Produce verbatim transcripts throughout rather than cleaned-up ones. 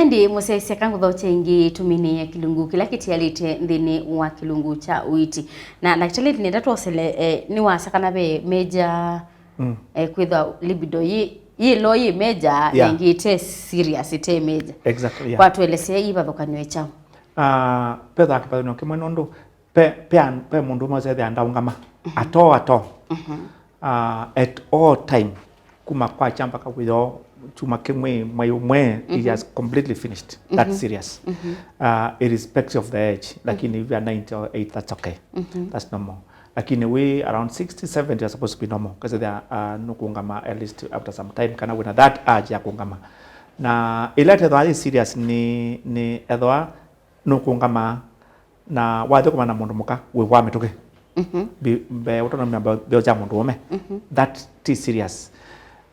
Ĩndĩ mũsyaĩĩsya, ka ngũthaũkye ĩngĩ tũminĩĩe kĩlungu kĩla kĩtialĩte nthĩnĩ wa kĩlungu kya ũiiti. Na ndakĩtalĩ, nĩenda twosele, eh, nĩwasya kana ve major, mm, eh, kwĩthwa libido yĩ, yĩ low, yĩ major, yeah, na ĩngĩ ĩte serious, ĩte major. Exactly, yeah. Kwa tũelesye ĩvathũkany'o kyaũ? Ah, vethaa kĩvathũkany'o kĩmwe nũndũ pe, pe, an- pe mũndũ ũmwe ũsethĩa ndaũngama. Mhm. At all, at all. Mhm. Uh, at all time, kuma kwakya mpaka wĩoo, kyumwa kĩmwe, mwei ũmwe, he, mhm, has completely finished. That's, mhm, serious. Mhm. Uh, irrespective of the age, mhm, lakini if you are ninety or eight, that's okay. Mhm. That's normal. Lakini we around sixty, seventy, you're supposed to be normal. Kasi there, uh, nũkũngama at least after some time, kana wĩna that urge ya kũngama. Na ĩla tethwa yĩ serious nĩ, nĩ ethwa nũkũngama na wathi kũmana na mũndũ mũka wĩ wa mĩtũkĩ. Mhm. Mbe- mbee ũtanamya mbeo, mbeo sya mũndũ ũme. Mhm. That ti serious.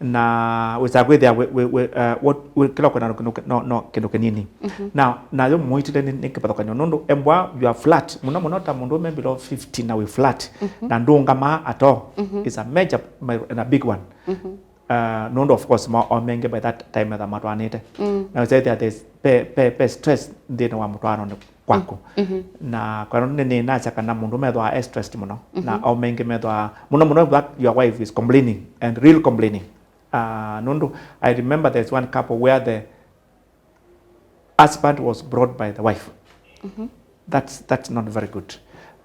Na wĩsaa kwĩthĩa wĩ, wĩ, wĩ, uh, what, wĩ, kĩla kwenda no, no, no, kĩndũ kĩnini. Mhm. Na nayo mũitĩle nĩ, nĩ kĩvathũkany'o nũndũ embwa you are flat. Mũno mũno ta mũndũ ũme below fifty na wĩ flat. Mhm. Na ndũngamaa at all. Mhm. Is a major, and a big one. Mhm. Uh, nũndũ of course ma, o mengĩ by that time metha matwaanĩte. Mm. Na ũsethĩa there's pe, pe, pe stress nthĩnĩ wa mũtwaanonĩ kwaku. Mm. Mhm. Na kwa nũndũ nĩnasya kana mũndũ methwa e stressed mũno. Na, mhm, o mengĩ methwa mũno mũno that your wife is complaining and real complaining. Uh, nũndũ I remember there's one couple where the husband was brought by the wife. Mhm. That's, that's not very good.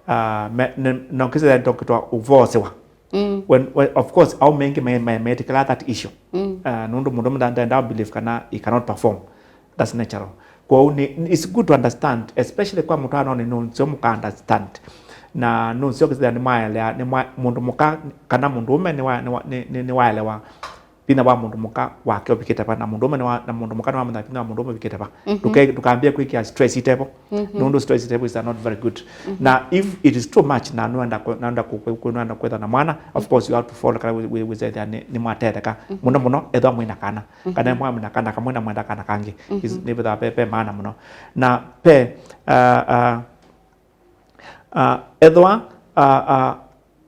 Uh, me, ne, no kisa ya ndokitwa uvosewa. Mm. When, when, of course, au mengi me, me, metikila that issue. Mm. Uh, nundu mundu mutanda nda believe kana he cannot perform. That's natural. Kwa hiyo ni, it's good to understand, especially kwa mutano ni nuncio muka understand. Na nuncio kisa ni maelea, ni mwa, mundu muka, kana mundu ume ni wa, ni wa, ni, ni, ni waelewa vinya wa mũndũ mũka wake ũvikĩte va, na mũndũ ũme nĩwa, na mũndũ mũka nĩwamanya vinya wa mũndũ ũme ũvikĩte va. Mhm. Ndũke-, ndũkambie kwĩkĩa stress itevo. Mhm. Nũndũ stress itevo is not very good. Mhm. Na if it is too much, na nũenda kũ-, nũenda kũ-, kũ-, kũ-, nũenda kwĩtha na mwana, of course you have to follow kana wĩ-, wĩ-, wĩsethĩa nĩ, nĩmwatetheka. Mhm. Mũno mũno, ethwa mwĩna kana. Mhm. Kana mwa mwĩna kana kamwe na mwenda kana kangĩ. Mhm. Is, nĩvĩthaa ve, ve maana mũno. Na ve, uh, uh, uh, ethwa, uh, uh,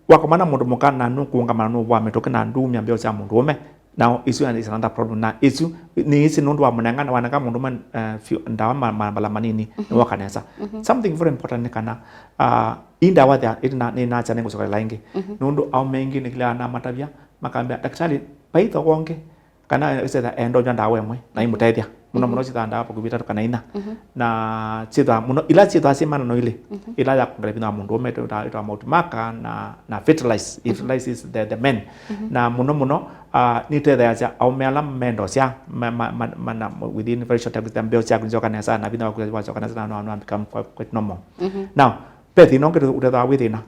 wakomana mũndũ mũka na nũkũũngama na nũvũa mĩtũkĩ na ndumya mbeo sya mũndũ ũme, now isu is another problem. Na isu nĩ isi nũndũ wa mũnengane, wanenga mũndũ ũme, eh, fyu-, ndawa ma-, ma-, mala manini, mhm, nĩwoka nesa. Mhm. Something very important nĩ kana, ah, ii ndawa thya, ĩti na, nĩnasya nĩngũcokelela ĩngĩ. Mhm. Nũndũ aũme aingĩ nĩkĩlaa namatavya, makambĩa, "Ndakĩtalĩ, vai thooa ũngĩ?" Kana ĩsetha enda ũnywa ndawa ĩmwe na, mhm, imũtethya. Mũno, mhm, mũno syĩthaa ndawa vakuvĩ itatũ kana inya. Mhm. Na syĩthaa mũno, ila syĩthaa syĩ manano ilĩ, mhm, ila ya kwongela vinya wa mũndũ ũme ĩtwa, ĩtwa malt marker na, na fertilize. Mhm. Fertilize is the, the men. Mhm. Na mũno mũno, ah, nĩtetheasya aũme ala mendosya ma, ma, ma, ma, na within very short time, mbeo syaku nĩsyoka nesa na vinya waku wacoka nesa na no, no become quite, quite normal. Mhm. Now, ve thĩna ũngĩ ũtethaa wĩ thĩna.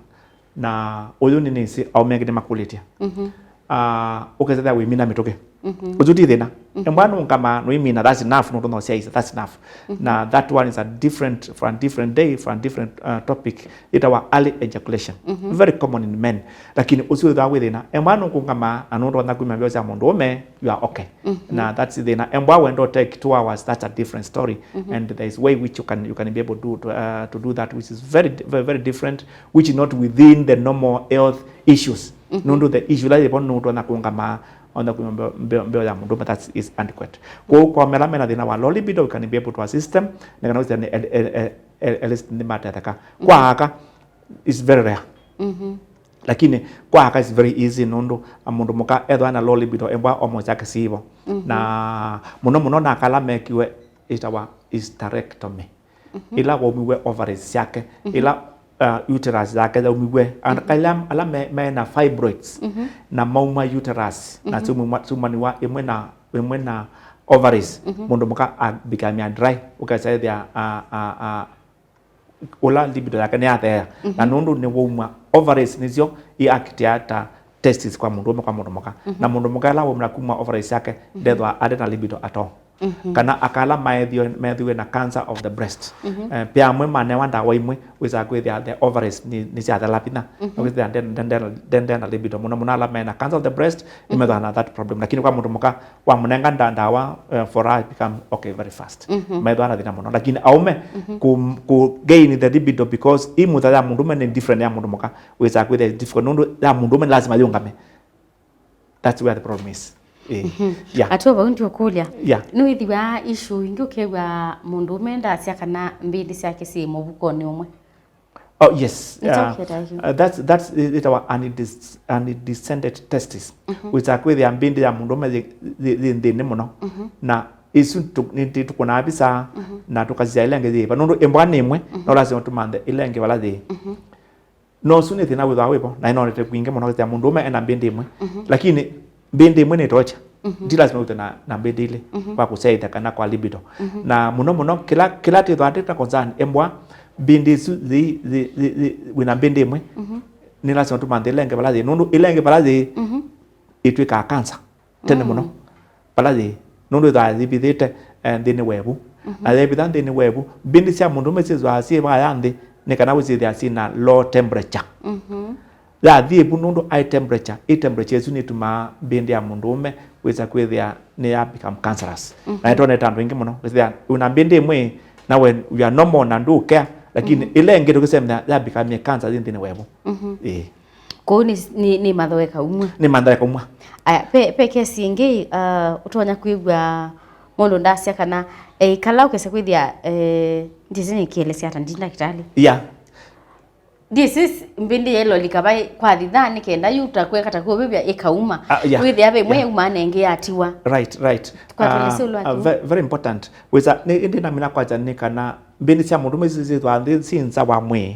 Na ũyũ nĩ nĩsĩ aũme angĩ nĩmakũlĩtye. Mhm. Ah, ũkesethĩa wĩmina mĩtũkĩ. Mhm. Ũsu ti thĩna. Mhm. Embwa nũngama nũimina, that's enough, nũndũ no syaisye, that's enough. Mhm. Na that one is a different, for a different day, for a different, uh, topic. Ĩtawa early ejaculation. Mhm. Very common in men. Lakini ũsu wĩthĩwa wĩ thĩna. Embwa nũkũngama na nũtonya kwĩmya mbeo sya mũndũ ũme, you are okay. Mhm. Na that's thĩna. Embwa wenda take two hours, that's a different story. Mhm. And there is way which you can, you can be able to, to, uh, to do that, which is very, very, very different, which is not within the normal health issues. Mhm. Nũndũ the issue la yĩvo nũtonya kũngama, ona kuma mbeo, mbeo, mbeo ya mũndũ, but that is adequate. Kwoou kwa mela mena thĩna wa low libido, we can be able to assist them, na kana wĩsĩa nĩ, el-, el-, el-, el-, at least nĩmatetheka. Mhm. Kwa aka, it's very rare. Mhm. Lakini kwa aka it's very easy nũndũ, a, mũndũ mũka ethwa na low libido, embwa hormones yake siivo. Mhm. Na mũno mũno na kala mekiwe ĩtawa hysterectomy. Mhm. Ila waumiwe ovaries syake, mhm, ila, uh, uterus yake yaumiwe. And, mhm, ala, ala me, mena fibroids, mhm, na mauma uterus, na, mhm, siumaniwa ĩmwe na, ĩmwe na ovaries, mhm, mũndũ mũka a become dry, ũkesa ethĩa, a, a, a, ũla libido yake nĩyatheea. Mhm. Na nũndũ nĩwaumwa, ovaries nĩsyo i actia ta testis kwa mũndũ ũme kwa mũndũ mũka. Mhm. Na mũndũ mũka ĩla waumĩla kuma ovaries yake, mhm, ndethwa arĩ na libido at all. Mhm. Kana akala maethĩwe, meethĩwe na cancer of the breast. Mhm. Eh, pia amwe manewa ndawa imwe, wĩsaa kwĩthĩa the ovaries nĩ, nĩsyathela vinya. Mhm. Na wĩthĩa nde-, nde-, nde-, nde-, nde na libido. Mũno mũno ala mena cancer of the breast, mhm, nĩmethĩwa na that problem. Lakini kwa mũndũ mũka, wamũnenga nda-, ndawa, eh, for her become okay very fast. Mhm. Methĩwa na thĩna mũno. Lakini aũme, mhm, ku, ku gain the libido because imutha ya mũndũ ũme nĩ different ya mũndũ mũka. Wĩsaa kwĩthĩa it's difficult. Nũndũ ya mũndũ ũme nĩ lazima yũngame. That's where the problem is. Eh, yeah. Atwa vau ndiũkũlya. Yeah. Nĩwĩthĩwa issue ingĩ ũkew'a mũndũũme ndasya kana mbĩndĩ syake syĩ mũvukonĩ ũmwe? Oh, yes. Nĩkyo kĩetaĩtwe. Uh, that's, that's ĩtawa undes-, undescended testes. Wĩsaa kwĩthĩa mbĩndĩ ya mũndũũme yĩ, yĩ, yĩ nthĩnĩ mũno. Na ĩsu tũ-, nĩ, nĩ tũkũnaa visa, na tũkasisya ĩla ĩngĩ yĩva. Nũndũ ĩmbwa nĩ ĩmwe, no lasima tũmanthe ĩla ĩngĩ vala yĩĩ. Na ũsu nĩ thĩna wĩthĩawa wĩvo, na nĩnonete kwingĩ mũno kwĩthĩa mũndũũme ena mbĩndĩ ĩmwe. Lakini mbĩndĩ ĩmwe nĩ ĩtoekya. Ti lasima wĩthĩwe na, na mbĩndĩ ilĩ kwa kũsyaĩthya kana kwa libido. Na mũno mũno, kĩla, kĩla twĩthĩawa twĩ na concern, embwa mbĩndĩ isu yĩ, yĩ, yĩ, yĩ, wĩna mbĩndĩ ĩmwe, nĩ lasima tũmanthe ĩla ĩngĩ vala yĩĩ. Nũndũ ĩla ĩngĩ vala yĩĩ, ĩtw'ĩkaa cancer tene mũno vala yĩĩ, nũndũ ĩthĩawa yĩvithĩte, eh, nthĩnĩ wa ĩvu. Na yevitha nthĩnĩ wa ĩvu, mbĩndĩ sya mũndũũme syĩthĩawa syĩ vaya nthĩ, nĩ kana wĩsyĩthĩa syĩ na low temperature. Yathi ĩvu nũndũ high temperature, ĩ temperature ĩsu nĩtumaa mbĩndĩ ya mũndũũme wĩsa kwĩthĩa nĩ ya become cancerous. Na nĩtwonete andũ aingĩ mũno, wĩsĩthĩa wĩna mbĩndĩ ĩmwe, na we, you are normal na ndũ care, lakini ĩla ĩngĩ tũkĩsemea ya become cancer yĩ nthĩnĩ wa ĩvu. Ĩĩ. Kũu nĩ, nĩ, nĩ mathoeka umwe. Nĩ mathoeka umwe. Aya, pe, pe kesi ĩngĩ, uh, ũtonya kwĩw'a mũndũ ndasya kana, eh, kala ũkesa kwĩthĩa, eh, ndĩsĩ nĩkĩelesya ata, ndi ndakĩtalĩ. Yeah. This is mbĩndĩ ya ĩlolika vai kwa thithaa nĩ kenda yu ta kweka ta kũvĩvya ĩkauma. Ah, yeah. Wĩthĩa ve ĩmwe yauma na ĩngĩ yatiwa. Right, right. Kwa Ah, tulisi ulwa ah, tu. Ve-, very important. Wĩsa, nĩ, ĩndĩ namina kwacha nĩ kana mbĩndĩ sya mũndũũme isu syĩthĩawa nthĩ syĩ nza wa mwĩĩ.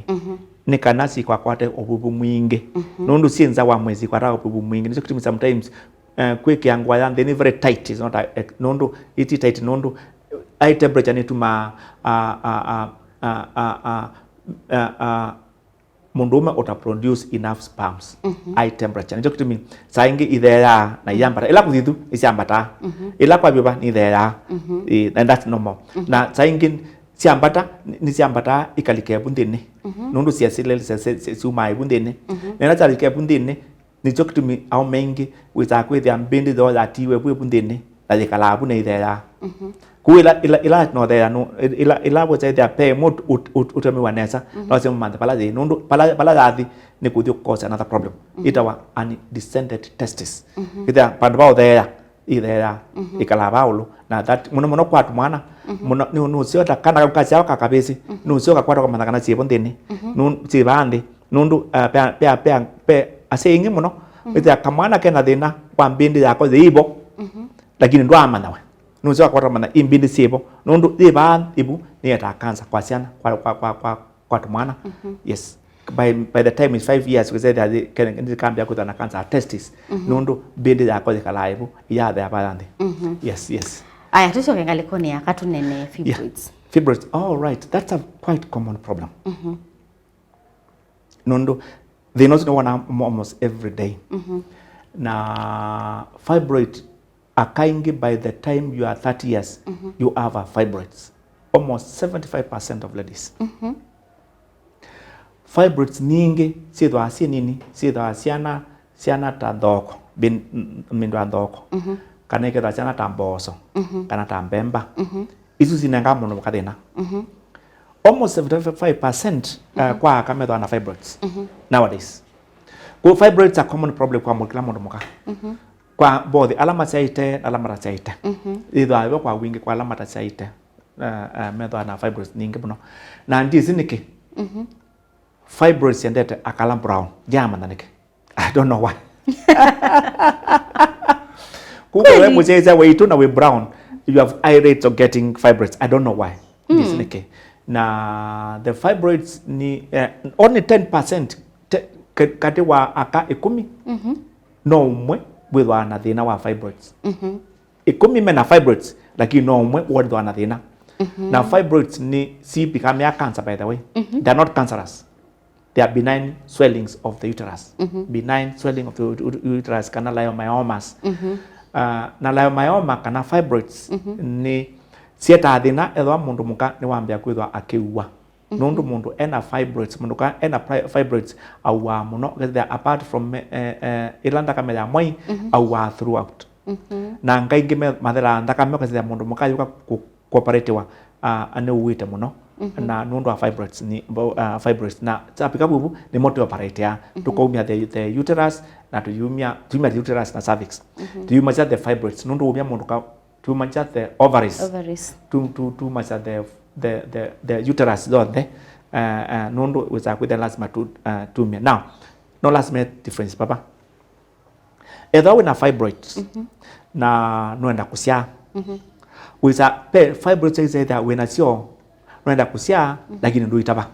Nĩ kana sikwakwate ũvuvu mwingĩ. Nũndũ syĩ nza wa mwĩĩ sikwataga ũvuvu mwingĩ. Nĩkyo kĩtumi sometimes, eh, kwĩkĩa ngũa ya nthĩ nĩ very tight, is not a, eh, nũndũ iti tight, nũndũ high temperature nĩtumaa, ah, ah, mũndũũme ũta produce enough sperms. High temperature. Nĩkyo kĩtumi saa ingĩ itheeaa na iambata. Ĩla kũthi thu, nĩsyambataa. Ĩla kwavyũva, nĩitheeaa. Eh, and that's normal. Na saa ingĩ syambata, nĩ-, nĩsyambataa ikalika ĩvu nthĩnĩ. Nũndũ syasile, syasile, syumaa ĩvu nthĩnĩ. Na ĩla syalika ĩvu nthĩnĩ, nĩkyo kĩtumi aũme aingĩ wĩsaa kwĩthĩa mbĩndĩ yoo yatiiwe vu ĩvu nthĩnĩ, na yĩkalaa vu na itheeaa. Kũu ĩla, ĩla, ĩla notheea nũ-, ĩla, ĩla wĩsa ĩthĩa pe ĩmwe ũt-, ũt-, ũt-, ũtũmĩwa nesa, no lasima ũmanthe vala yĩĩ, nũndũ vala, vala yathi nĩ kũthi cause another problem. Ĩtawa undescended testes. Ĩthĩa vandũ va ũtheea, itheea, ĩkalaa vaa ũlũ. Na that, mũno mũno kwa tũmwana, mũno, nĩ, nũseo ta kana kau kasyawa ka kavĩsĩ, nũseo kakwata kũmanya kana syĩvo nthĩnĩ, nũ-, syĩ vaa nthĩ. Nũndũ, uh, pe, pe, pe, pe asyai aingĩ mũno, wĩthĩa kamwana kena thĩna wa mbĩndĩ yako yĩivo, lakini ndwaamanya we. Nũseo kakwata kũmanya ĩ mbĩndĩ syĩvo, nũndũ yĩ vaa ĩvu nĩyetaa cancer kwa syana, kwa, kwa, kwa, kwa, kwa tũmwana. Yes. By, by the time is five years, wĩsethĩa kambĩa kwĩthwa na cancer ya testis. Nũndũ mbĩndĩ yako yĩkalaa ĩvu, iyathea vaya nthĩ. Yes, yes. Aya, tũsyoke ngalĩkonĩ ya katũnene fibroids. Fibroids, all right, that's a quite common problem. Nũndũ thĩna ũsu nĩwona almost every day. Na fibroid, akaingĩ, by the time you are thirty years, you have a fibroids. Almost seventy-five percent of ladies. Fibroids nyingĩ syĩthĩawa syĩ nini, syĩthĩawa syana, syana ta nthoko, bin-, m-, mĩndũ ya nthoko, kana ikethĩwa syana ta mboso, kana ta mbemba. Isu sinengaa mũndũ mũka thĩna. Almost seventy-five percent, uh, kwa aka methĩawa na fibroids nowadays. Kwa fibroids are common problem kwa mũndũ, kĩla mũndũ mũka. Kwa both ala masyaĩte na ala matasyaĩte. Ĩthĩawa ĩvo kwa wingĩ kwa ala matasyaĩte, uh, uh, methĩawa na fibroids nyingĩ mũno. Na ndĩsĩ nĩkĩ. Fibroids syendete akala brown. Ndiamanya nĩkĩ. I don't know why. Kumbe we mũsyaĩĩsya waitũ na wĩ brown, you have high rates of getting fibroids. I don't know why. Ndĩsĩ nĩkĩ. Na the fibroids ni, eh, only ten percent, te-, ka-, katĩ wa aka ĩkũmi, no ũmwe wĩthĩawa na thĩna wa fibroids. Ĩkũmi mena fibroids, lakini no ũmwe wĩthĩawa na thĩna. Na fibroids ni si become cancer, by the way. They are not cancerous. They are benign swellings of the uterus. Benign swelling of the ut-, ut-, uterus, kana leiomyomas. Uh, na leiomyoma kana fibroids ni syetaa thĩna ethĩwa mũndũ mũka nĩwambĩa kwĩthwa akĩua. Nũndũ mũndũ ena fibroids, mũndũ ka ena pri-, fibroids auaa mũno, ũkethĩa apart from, eh, eh, ĩla nthakame ya mwai, auaa throughout. Na anga aingĩ me-, mathelaa nthakame, ũkethĩa mũndũ mũka ayũka kũ-, kũoperatiwa, ah, nĩũĩte mũno. na nũndũ wa fibroids, ni, uh, fibroids. Na kya pika vuvu, nĩmo tũoperatea. Tũkaumya the, the uterus, na tũyumya, tũyumya the uterus na cervix. Tũyumasya the fibroids, nũndũ ũmya mũndũ ka, tũyumasya the ovaries. Ovaries. Tu, tu, tũyumasya the, the, the, the uterus yonthe. Uh, uh, nũndũ wĩsaa kwĩthĩa lazima tu, uh, tumye. Now, no lazima difference papa. Ethĩwa wĩna fibroids na nũenda kũsyaa, wĩsa, pe fibroids ĩsa ĩthĩa wĩnasyo, nũenda kũsyaa, lakini ndũitava.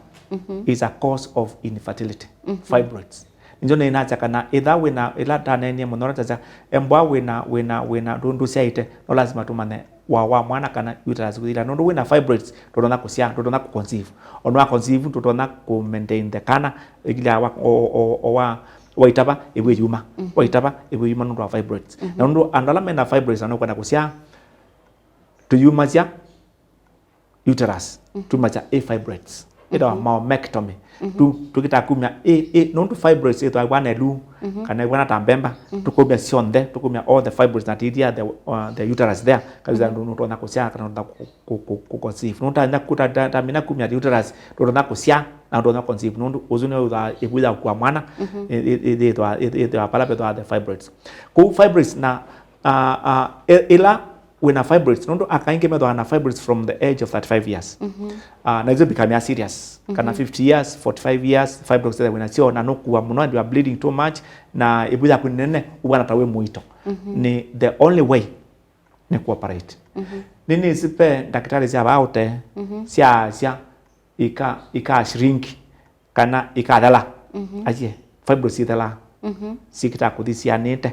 Is a cause of infertility. Fibroids. Nĩkyo nĩnasya kana ĩtha wĩna, ĩla tanenie mũno, ĩla tasya, embwa wĩna, wĩna, wĩna, ndũ, ndũsyaĩte, no lazima tũmanye wa, wa mwana kana uterus kũthila. Nũndũ wĩna fibroids, ndũtonya kũsyaa, ndũtonya kũconceive. Ona wa conceive, ndũtonya kũmaintain the kana, ĩkila wa, o, o, o wa, waitava, ĩw'ĩ yuma. Waitava, ĩw'ĩ yuma nũndũ wa fibroids. Na nũndũ andũ ala mena fibroids na nũkwenda kũsyaa, tũyumasya uterus, tumasya ĩ fibroids. Ĩtawa mammectomy. Tu, tũkĩtaa kumya ĩ, ĩ, nũndũ fibroids ĩthwa ĩvwana ĩlu, kana ĩvwana ta mbemba, tũkaumya syonthe, tũkaumya all the fibroids na tithia the, uh, the uterus there, kabisa nũtonya kũsyaa kana nũtonya kũ, kũ, kũ, kũ conceive. Nũndũ ta, ta, ta, tamina kumya the uterus, nũtonya kũsyaa, na nũtonya conceive. Nũndũ ũsu nĩ wĩthaa ĩvu ya kũkua mwana, ĩ, ĩ, ĩ, ĩthĩwa, ĩ, ĩthĩwa pala pethwa the fibroids. Kũu fibroids na, uh, uh, ĩ, ĩla wĩna fibroids, nũndũ aka aingĩ methĩawa na fibroids from the age of thirty-five years. Ah, na isu become serious. Kana fifty years, forty-five years, fibroids ethĩwa wĩnasyo, na nũkua mũno, and you are bleeding too much, na ĩvu yaku nĩ nene, ũvwana ta wĩ mũito. Nĩ the only way nĩ kũoperate. Nĩnĩsĩ ve ndakĩtalĩ sya vaa ũtee, syaasya, ika, ika shrink, kana ikathela. Asie, fibroids ithelaa. Sikĩtaa kũthi sianĩte.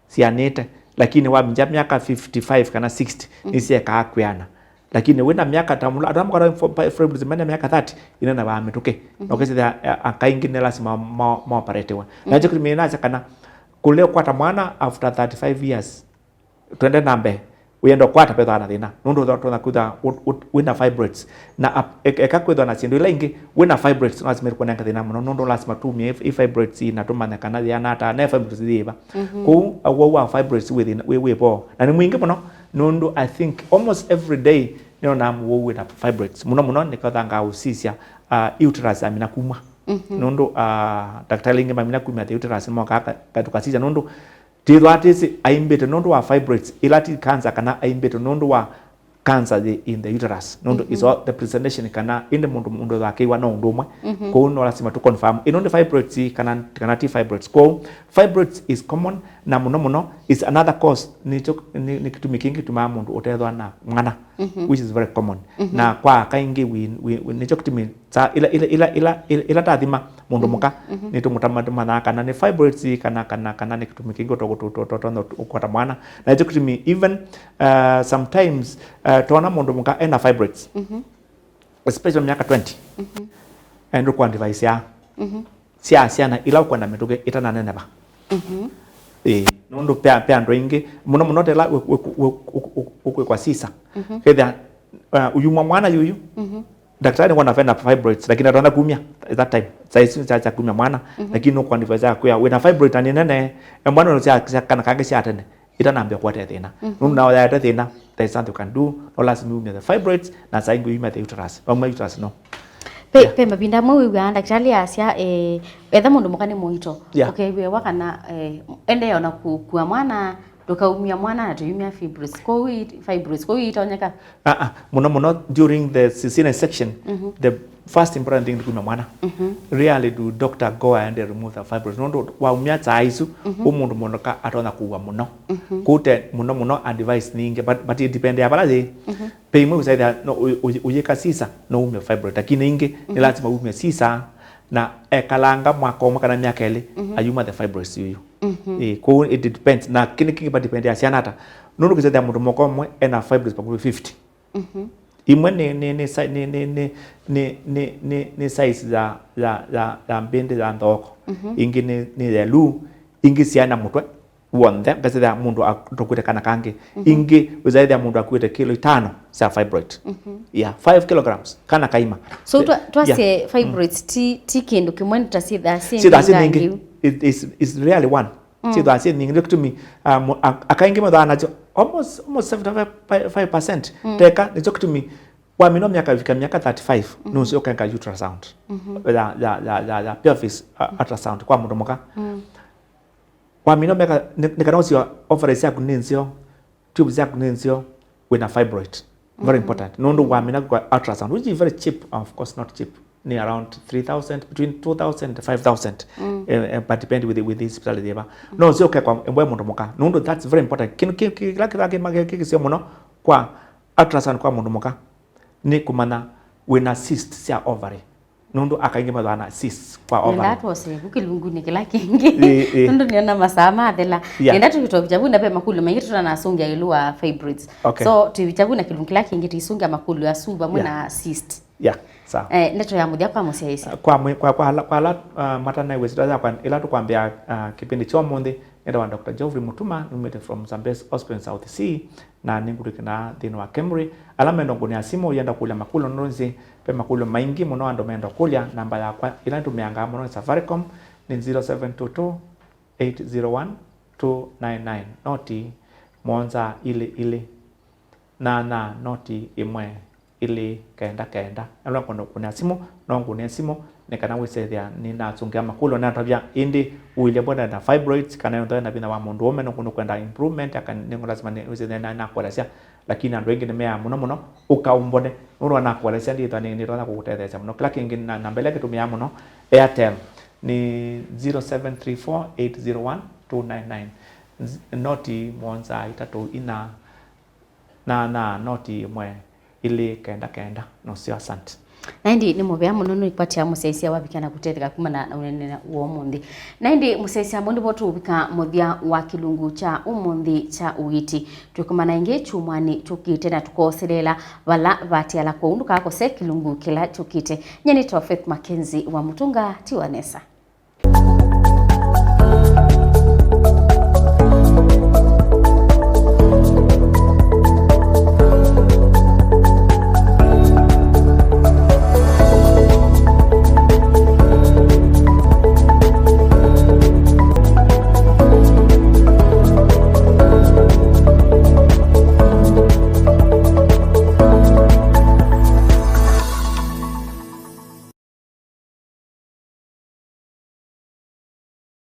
Sianĩte. Lakini wamingya myaka fifty-five kana sixty, nĩsyekaa kwĩana. Lakini wĩna myaka ta mũla, andũ amwe fibroids mena myaka thirty, inenevaa mĩtũkĩ. Na ũkĩsĩthĩa, eh, aka aingĩ nĩ lasima ma, ma, maoperatiwe. Na nĩkyo kĩtumi nasya kana kũle ũkwata mwana after thirty-five years, twende na mbee, wĩenda ũkwata vethĩwa na thĩna, nũndũ ũtonya kwĩthwa wĩna fibroids. Na ap-, e-, eka kwĩthwa na syĩndũ ila ingĩ, wĩna fibroids, no lasima ĩkũnenge thĩna mũno, nũndũ lasima tumie i, i fibroids na tũmanye kana yĩana ata, ne fibroids yĩva. Kũu, awau wa fibroids wĩ thĩna, wĩ, wĩ vo. Na nĩ mwingĩ mũno, nũndũ I think almost every day nĩonaa mũwau wĩna fibroids. Mũno mũno nĩkathangaa ũsisya, uh, uterus amina kumwa. Nũndũ, uh, ndakĩtalĩ aingĩ mamina kumya the uterus, nĩmokaa ka-, ka-, tũkasisya, nũndũ Twĩthwa twĩsĩ aimbĩte nũndũ wa fibroids, ĩla ti cancer, kana aimbĩte nũndũ wa cancer yĩ in the uterus. Nũndũ it's all the presentation, kana ĩndĩ mũndũ, mũndũ ethĩwa akĩw'a no ũndũ ũmwe. Kwoou no lasima tũ confirm. Ĩno nĩ fibroids kana, kana ti fibroids. Kwoou fibroids is common, na mũno mũno is another cause, nĩkyo, nĩ, nĩ kĩtumi kĩngĩ kĩtumaa mũndũ ũtethwa na mwana, which is very common. Na kwa kaingĩ we, we, we, nĩkyo kĩtumi Sa ila, ila, ila, ila, ila, ila tathima mũndũ mũka, nĩtũmũtũmanaa kana nĩ fibroids kana, kana, kana nĩ kĩtumi kĩngĩ ũtonya ũkwata mwana. Na nĩkyo kĩtumi even, uh, sometimes, uh, tona mũndũ mũka ena fibroids, especially myaka twenty, and ũkwa device ya sya syana ila ũkwenda mĩtũkĩ ĩtananeneva. Ĩĩ, nũndũ pe, pe andũ aingĩ mũno mũno tela ũkwĩkwa sisa. Kethĩa, uh, ũyumwa mwana yuyu, ndakĩtalĩ nĩkwona vena fibroids, lakini atonya kumya at that time. Saa isu sya, sya kumya mwana, lakini nũkwona fibroids sya kwĩa, wĩna fibroid na nĩ nene, e mwana ũyũ sya, sya kana kangĩ sya tene, itanambĩa kũete thĩna. Nũndũ nao yaete thĩna, there is something you can do, no lazima umya the fibroids, na saa ingĩ umya the uterus. Vauma uterus, no. Pe, yeah, pe mavinda amwe wĩw'aa ndakĩtalĩ asya, eh, etha mũndũ mũka nĩ mũito, yeah, ũkew'ĩwa kana, eh, endeea ona kũkua mwana, ndũkaumya mwana na tũyumya fibroids. Kwoou ii, fibroids, kwoou iitonyeka? Ah, ah, mũno mũno during the cesarean section, the first important thing nĩ kumya mwana. Rarely do doctor go and remove the fibroids. Nũndũ waumya saa isu, ũ mũndũ mũnoka atonya kũua mũno. Kũu te mũno mũno advice nĩ ingĩ, but, but it depend ya vala yĩ. Pe imwe ũsaĩthĩa no ũyĩka sisa, no umye fibroid. Lakini ingĩ, nĩ lazima umye sisa, na ekalanga mwaka ũmwe kana myaka ĩlĩ, ayuma the fibroids yuyu. Ĩĩ, kwoou it depends. Na kĩndũ kĩngĩ va depend ya syana ata. Nũndũ kĩsethĩa mũndũ mũka ũmwe ena fibroids vakuvĩ fifty. Imwe nĩ, nĩ, nĩ sa-, nĩ, nĩ size ya, ya, ya, ya mbĩndĩ ya nthoko. Ingĩ nĩ, nĩ yelũ, ingĩ syana mũtwe w'onthe, ngasethĩa mũndũ a-, tũkwĩte kana kangĩ. Ingĩ ũsaĩthĩa mũndũ akuĩte kilo itano sya fibroid. Yeah, five kilograms, kana kaima. So, twa-, twasye fibroids ti, ti kĩndũ kĩmwe, nĩ ta syĩthaa syĩ nyingangĩ. It is, is really one. Syĩthaa syĩ nyingĩ, nĩkyo kĩtumi, um, a-, aka aingĩ methĩawa nasyo almost, almost seventy-five percent. Teka, nĩkyo kĩtumi Wamina myaka, vika myaka thirty-five, nũseo ũkenga ultrasound. Ya, ya, ya, ya, ya pelvis, uh, ultrasound kwa mũndũ mũka. Wamina myaka, nĩ, nĩ kana ũsio ovaries yaku nĩ nzeo, tubes yaku nĩ nzeo, wĩna fibroid. Very important. Nũndũ wamina kwa ultrasound, which is very cheap, of course not cheap. Nĩ around three thousand, between two thousand and five thousand. Eh, eh, but depend with, with the hospital yeva. No ũsio ũke kwa embwe mũndũ mũka. Nũndũ that's very important. Kĩndũ kĩ, kĩ, kĩla kĩthaa kĩ, kĩ, kĩkĩsio mũno kwa ultrasound kwa mũndũ mũka nĩ kũmanya wĩna cyst sya ovary. Nũndũ akaingĩ mathana cyst kwa ovary. Nenda twose vu kĩlungunĩ kĩla kĩngĩ. Ĩĩ, ĩĩ. Nũndũ nĩona masaa mathela. Yeah. Nenda tũkĩtokya vu na ve makũlyo maingĩ tũtanasũngĩa ĩũlũ wa fibroids. Okay. So, twĩvikya vu na kĩlungu kĩla kĩngĩ tũisũngĩa makũlyo asu vamwe Yeah. na cyst. Yeah, sawa. Eh, ndeto ya mũthya kwa mũsyaĩĩsya. Kwa mwe-, kwa, kwa ala, kwa ala, uh, matanaĩw'e syĩtwa yakwa, ĩla tũkwambĩa, uh, kĩpindi kya ũmũnthĩ, nĩtawa Doctor Geoffrey Mutuma, numĩte from Zambezi Hospital in South Sea, na nĩngũtw'ĩkana nthĩnĩ wa KEMRI. Ala menda kũnĩa simũ, yenda kũlya makũlyo nũndũ nĩsĩ ve makũlyo maingĩ mũno andũ menda kũlya. Namba yakwa ĩla nĩtũmĩangaa mũno nĩ Safaricom, nĩ zero seven two two, eight zero one, two nine nine, noti mũonza ilĩ ilĩ, nyanya noti ĩmwe ilĩ kenda kenda. Ala kwenda kũnĩa simũ, no ngũnĩe simũ, nĩ kana wĩsethĩa nĩnasũngĩa makũlyo natavya, ĩndĩ ũilye mbona na fibroids, kana yonthe na vinya wa mũndũ ũme, nũkwenda improvement, aka nĩ lazima nĩ wĩsethĩa na, nakuelesya. Lakini andũ aingĩ nĩmeaa mũno mũno, ũka ũmbone, nũndũ wa nakuelesya, ndĩthwa nĩ, nĩtonya kũkũtetheesya mũno. Kĩla kĩngĩ na, namba ĩla kĩtũmĩaa mũno, Airtel, nĩ zero seven three four eight zero one two nine nine. Z-, noti mũonza itatũ inya, nyanya noti ĩmwe ilĩ kenda kenda, nũseo. Asante. Na ĩndĩ nĩ mũvea mũno nũikwatĩa mũsyaĩĩsya wavikana kũtetheka kumana na ũnene wa ũmũnthĩ. Na ĩndĩ mũsyaĩĩsya amwe nĩvo tũũvika mũthya wa kĩlungu kya ũmũnthĩ kya ũiiti. Twĩkomana ĩngĩ kyumwanĩ kyũkĩte na tũkooseleela vala vatiala kwoou ndũkakose kĩlungu kĩla kyũkĩte. Nyie nĩtawa Faith Mackenzie wa Mũtũnga, tiwa nesa.